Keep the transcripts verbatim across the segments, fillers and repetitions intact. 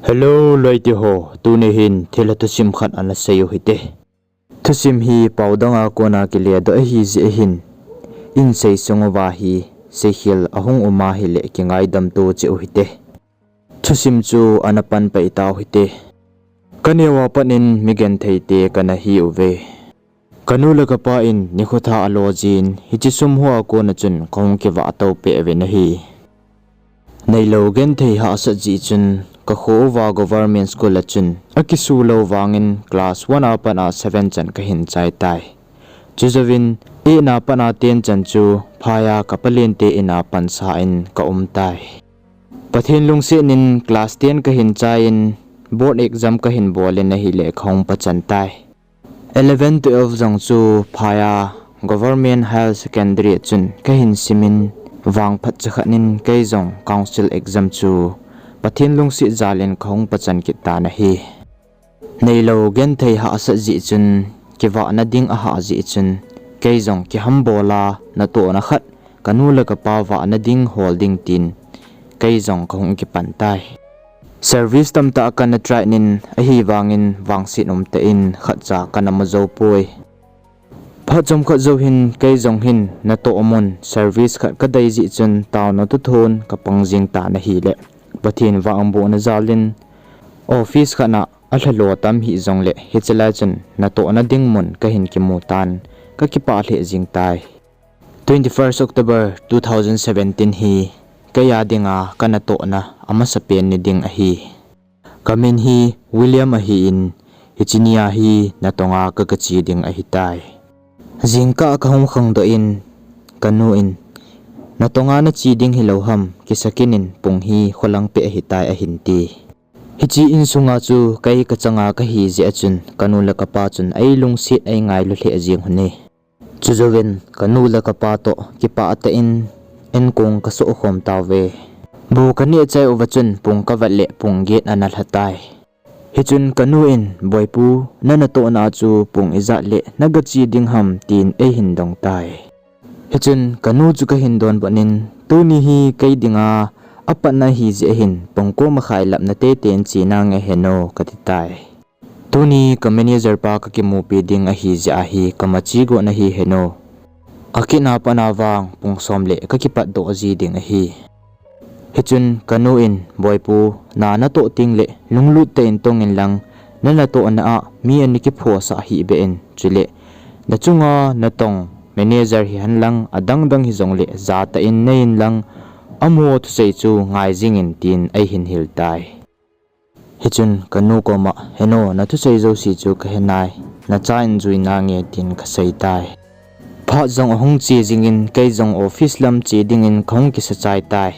Hello loite ho, tuni hin thilha thusim khat ana sei u hite. Thusim hi pao danga kona kiledoh ahi jeh hin, insei sung uva hi seikhel ahung um ahile kingaidam to cheh u hite. Thusim chu ana pan pai tau hite. Kaneo a pat in mi genthei te kana hi uve. Kanu le kapa in nikho thah alo jin, hiche sum hoa kona chun kahung kivah tou peh uvin ahi. Neilou genthei hahsat jeh chun, kakho uva government school a chun akisuh lou vangin class one a pat a seven chan kahin chai tai. Chujouvin eight na pat a ten chan chu phai a kapalente in a pansa in kaum tai. Pathen lungset in class ten kahin chai in, board exam kahin bol in ahile kahung pachan tai. Eleven twelve jong chu phai a Government Higher Secondary a chun kahin simin, vangphat chakhat in kei jong council exam chu Pathen lungset jal in kahung pachan kit tan ahi. Neilou genthei hahsat jeh chun, kivahna ding ahah jeh chun, kei jong kihambol a natohna khat kanu le kapa vahna ding hol ding tin, kei jong kahung kipan tai. Service tamtah kana try in, ahivangin vangset umtah in khatcha kana mu jou poi. Phat chomkhat jou hin kei jong hin natoh mun service khat kadei jeh chun taona thuthon kapang jing tan ahile, Pathen vangbohna jal in office khat a alhalo tam hih jongle hichelai chun natohna ding mun kahin kimu tan, kakipah lheh jing tai. Twenty first October two thousand seventeen hi kei a dinga kanatohna amasapen ni ding ahi. Kamin hi William ahin, hiche nia hi natonga kagache ding ahitai. Jingkah kahung khangdoh in, kanu in, natonga nache ding hilou ham, kisa kit in pung hi kholang peh ahitai ahin ti. Hiche insunga chu kei kachanga kahi jeh a chun, kanu le kapa chun eilungset eingailu lheh jeng un ahi. Chujouvin kanu le kapa toh kipah tah in inkong kasoh khom tauve. Bu kaneh chai uva chun pung kavet le pung get ana lha tai. Hichun kanu in, Boipu, nanatohna chu pung ijat le nagache ding ham, tin eihin dong tai. Hichun kanu chu kahin donbut in, tuni hi kei dinga apatna ahi jeh hin pung ko makhai lapna teitei in che nange henu, kati tai. Tuni ka manager pa kakimupi ding ahi jeh ahi, kamache got nahi henu. Akit a pat a vang pung som le kakipatdoh ji ding ahi. Hichun kanu in, Boipu, na natoh tengle lunglut tah in tong inlang, nanatohna a mi ana kiphosah hih beh in, chule nachunga natong manager hihen lang adangdang hijongle jatah in nei inlang, amaho thusei chu ngai jing in, tin eihin hil tai. Hichun kanu koma, Henu, nathusei jouse chu kahe nai, nacha in jui nange, tin kasei tai. Phat jong ahung che jingin, kei jong office lam che dingin kahung kisa chai tai.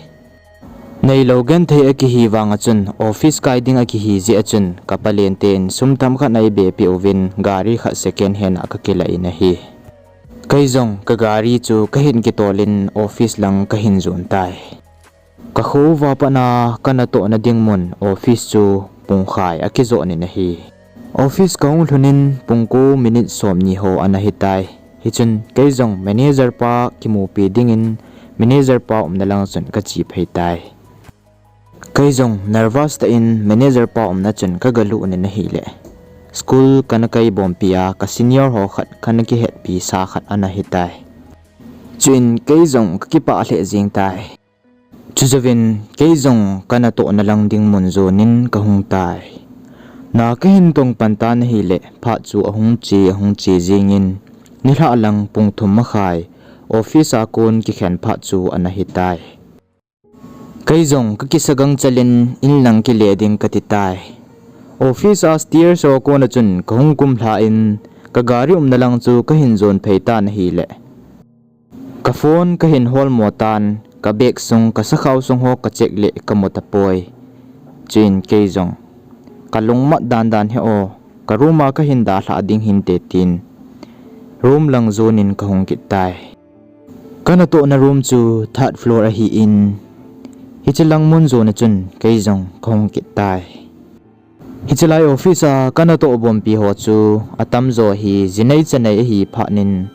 Neilou genthei akihi vanga chun, office kai ding akihi jeh a chun, kapalente in sum tamkhat eibepeh uvin, gari khat second hand a kakilah in ahi. Kei jong kagari chu kahin kitol in office lang kahin jon tai. Kakho uva pat a kanatohna ding mun office chu pungkhai akijot in ahi. Office kahung lhun in pung ko minute somni ho ana hitai. Hichun kei jong manager pa kimupi dingin manager pa umna lang chun kache phei tai. Kei jong nervous tah in manager pa umna chun kagalut in ahile, school kana kai bompi a ka senior ho khat kana kihetpi sa khat ana hitai. Chuin kei jong kakipah lheh jeng tai. Chujouvin kei jong kanatohna lang ding mun jon in kahung tai. Na kahin tong pan tan ahile, phat chu ahung che, ahung che jingin, nilhah lang pung thum makhai office a kon kikhen phat chu ana hitai. Kei jong kakisa gangchel in, in lang kile ding kati tai. Office a stairs ho kona chun kahung kumlha in, kagari umna lang chu kahin jon phei tan ahile, ka phone kahin holmo tan, ka bag sung, ka sakhao sung ho ka check le kamu tapoi. Chuin kei jong kalungmat dandan hi o, ka room a kahin dalhah ding hinte tin, room lang jon in kahung kit tai. Kanatohna room chu third floor ahin, hiche lang mun jon a chun kei jong kahung kit tai. Hiche lai office a kanatoh bompi ho chu atamjo hi jinei chanei ahi phat in,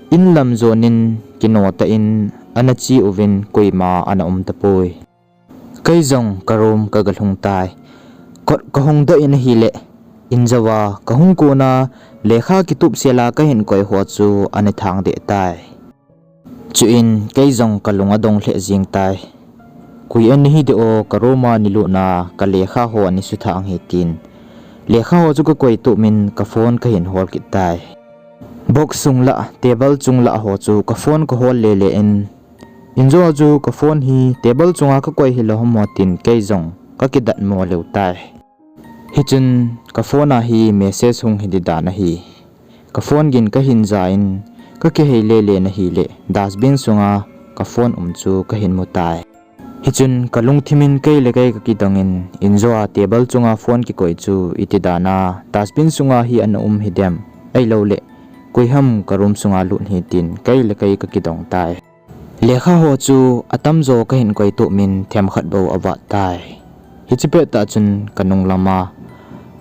in lam jon in kino tah in ana che uvin koima ana um tapoi. Kei jong ka room kagalhung tai. Kot kahung doh in ahileh, injouva kahung kona lekha kitup sela kahin koi ho chu ana thang deh tai. Chuin kei jong kalung adong lheh jing tai. Koi ana hi deh o, ka room a neilutna ka lekha ho ana suthang hi tin, lekha ho chu kakoi tup in ka phone kahin hol kit tai. Box sung lah, table chung lah ho chu ka phone kahol lele in, injouva chu ka phone hi table chunga kakoi hilou ham mo tin kei jong kakidatmo lheh tai. Hichun ka phone a hi message hung hi ding dan ahi. Ka phone gin kahin ja in, kakihei lele in ahileh, dustbin sunga ka phone um chu kahin mu tai. Hichun kalungthim in kei le kei kakidong in, injouva table chunga phone kikoi chu iti dan a dustbin sunga hi ana um hi dem, ahilouleh koiham ka room sunga lut hi tin kei le kei kakidong tai. Lekha ho chu atamjo kahin koi tup in themkhat bou avat tai. Hiche pettah chun kanung lama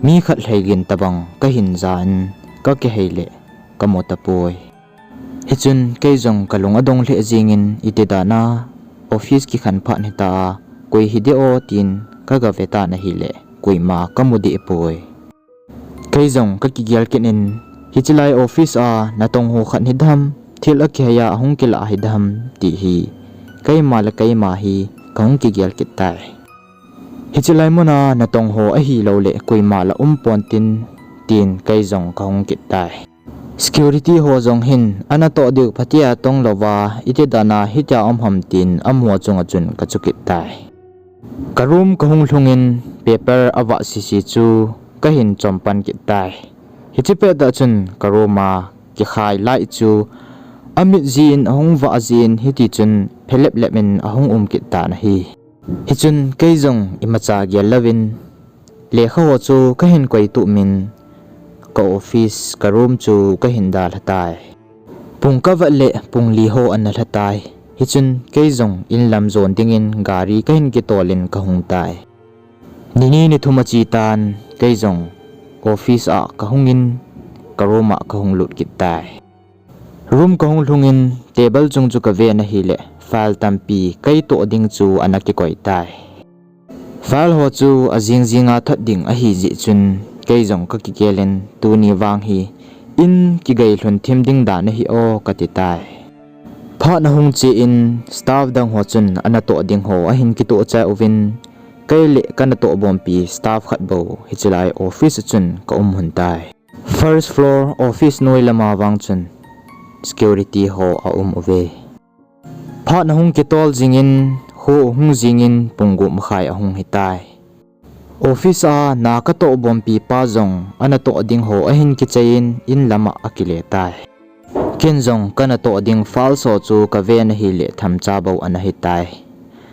mi khat lhei gin tobang kahin ja in, kakihei leh kamu tapoi. Hichun kei jong kalung adong lheh jing in, iti dan a office kikhen phat hita a, koi hi deh o tin kagave tan ahileh, koima kamu deh poi. Kei jong kakigel kit in, hiche lai office a natong ho khat hi dem, thil akihei a ahung kilah hi dem ti hi keima le keima hi kahung kigel kit tai. Hiche lai muna natong ho ahilouleh koima la um ponte, tin kei jong kahung kit tai. Security ho jong hin, anatoh diu phatea tong louva iti dan a hitia um ham tin amaho chunga chun kachu kit tai. Ka room kahung lhung in, paper avah sese chu kahin chom pan kit tai. Hiche pettah chun ka room a kikhai light chu amit jin ahung vah jin, hitichun phelep lep in ahung um kit tan ahi. Hichun kei jong imacha gel louvin, lekha ho chu kahin koi tup in, ka office, ka room chu kahin dalha tai. Pung kavat leh pung li ho ana lha tai. Hichun kei jong in lam jon dingin gari kahin kitol in kahung tai. Nini nithum ache tan, kei jong office a kahung in, ka room a kahung lut kit tai. Room kahung lhung in, table chung chu kaven ahileh, file tampi kei toh ding chu ana kikoi tai. File ho chu ajing jinga thot ding ahi jeh chun, kei jong kakigel in, tuni vang hi in kigei lhun thim ding dan ahi o, kati tai. Phat ahung che in, staff dang ho chun anatoh ding ho ahin kitoh chai uvin, kei le kanatoh bompi staff khat bou hiche lai office a chun ka um lhon tai. First floor office noi lama vang chun security ho aum uve. Phat ahung kitol jing in, kho ahung jing in, pung gup makhai ahung hitai. Office a na katoh bompi pa jong anatoh ding ho ahin kichai in, in lama akile tai. Ken jong kanatoh ding files ho chu kaven ahileh, themcha bou ana hitai.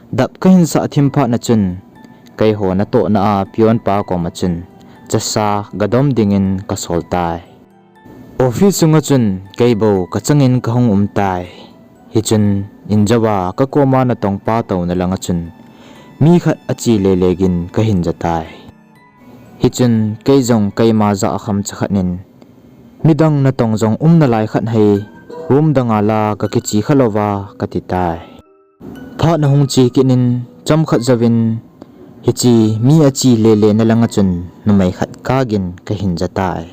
Dap kahin sah thim phat na chun, keiho natohna a peon pa koma chun chasa gadom dingin kasol tai. Office sunga chun kei bou kachangin kahung um tai. Hichun injouva kakoma natong pa touna langa chun mi khat ache lele gin kahin ja tai. Hichun kei jong keima jah a khamcha khat in, midang natong jong um nalai khat hi, room danga la kakiche kha louva, kati tai. Phat ahung che kit in, chomkhat jouvin, hiche mi ache lele na langa chun numei khat kagin kahin ja tai.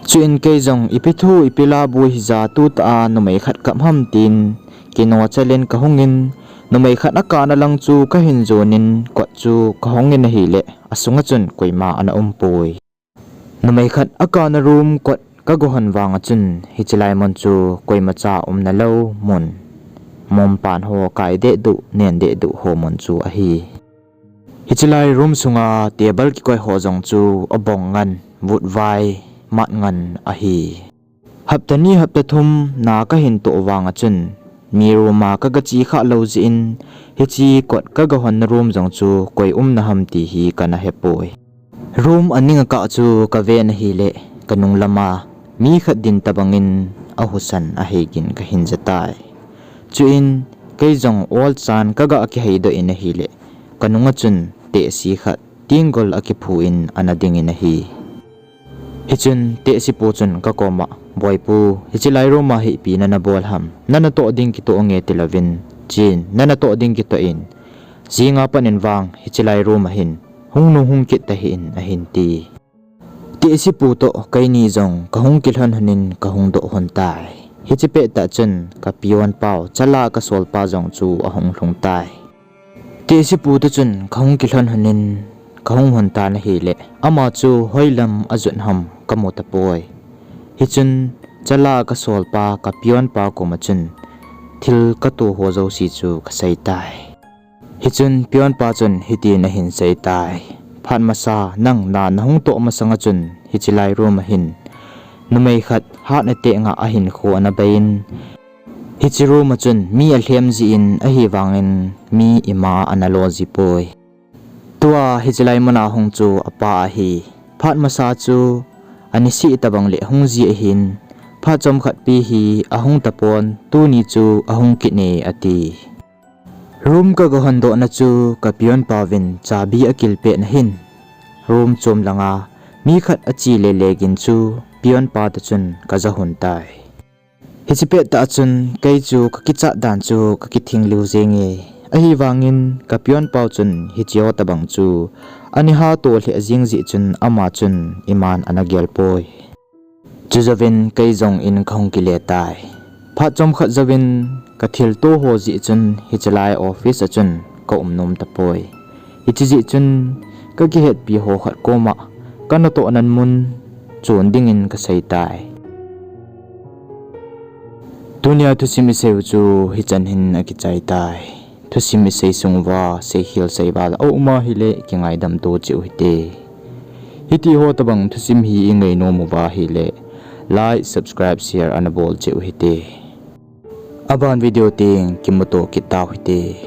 Chuin kei jong ipi thu ipi la boi hija tutah a numei khat kap ham tin, kinoh chalin kahung in, numei khat akana lang chu kahin jon in, kot chu kahong in ahileh, asunga chun koima ana um poi. Numei khat akana room kot kaga hon vanga chun, hiche lai mun chu koimacha umna lou mun, mumpan ho kai dehduh, nen dehduh ho mun chu ahi. Hiche lai room sunga table kikoi ho jong chu abong ngan, vutvai, mat ngan ahi. Hapta ni hapta thum na kahin toh vanga chun, mi room a kaga che kha lou jeh in, hiche kot kaga honna room jong chu koi umna ham ti hi kana hepoi. Room aning akah chu kaven ahileh, kanung lama mi khat din tobangin ahusan ahei gin kahin ja tai. Chuin kei jong olchan kaga kiheidoh in ahileh, kanunga chun tehse khat tenggol akiphu in ana dingin ahi. Hichun tehsepu chun kakoma, Boipu, hiche lai room a hi ipi nana bol ham, nanatoh ding kitoh nge tilouvin, chen, nanatoh ding kitoh in, jinga pat in vang hiche lai room a hin hung nung hung kit tahih in ahin ti. Tehsepu toh keini jong kahung kilhon lhonin kahung doh lhon tai. Hiche pettah chun ka peon pau chala kasolpa jong chu ahung lhung tai. Tehsepu toh chun kahung kilhon lhonin kahung lhon tan ahileh, ama chu hoilam ajot ham kamu tapoi. Hichun chala kasolpa ka peon pa koma chun thil katoh ho jouse chu kasei tai. Hichun peon pa chun hitin ahin sei tai. Phat masa nang na nahung toh masanga chun hiche lai room a hin numei khat heart attack a ahinkho ana bei in, hiche room a chun mi alhem jeh in ahivangin mi ima ana lo ji poi. Tua hiche lai muna hung chu apa ahi. Phat masa chu anisih tobang leh hung ji ahin, phat chomkhat pi hi ahung tapon, tuni chu ahung kit e ati. Room kaga hondohna chu ka peon pauvin chabi akilpeh na hin, room chom langa mi khat ache lele gin chu peon pa toh chun kaja lhon tai. Hiche pettah chun kei chu kakichat dan chu kakithing lheh jenge. Ahivangin ka peon pau chun hiche ho tobang chu ani hatoh lheh jeng jeh chun ama chun iman ana gel poi. Chujouvin kei jong in kahung kile tai. Phat chomkhat jouvin kathilto ho jeh chun hiche lai office a chun kaum nom tapoi. Hiche jeh chun kakihetpi ho khat koma kanatoh nan mun chon dingin kasei tai. Tunia thusim isei u chu hichan hin akichai tai. Thusim isei sung uva seikhel seival aum ahile kingaidam to cheh u hite. Hitiho tobang thusim hi ingainom uva ahile like, subscribe, share ana bol cheh u hite. Aban video teng kimuto kit tau hite.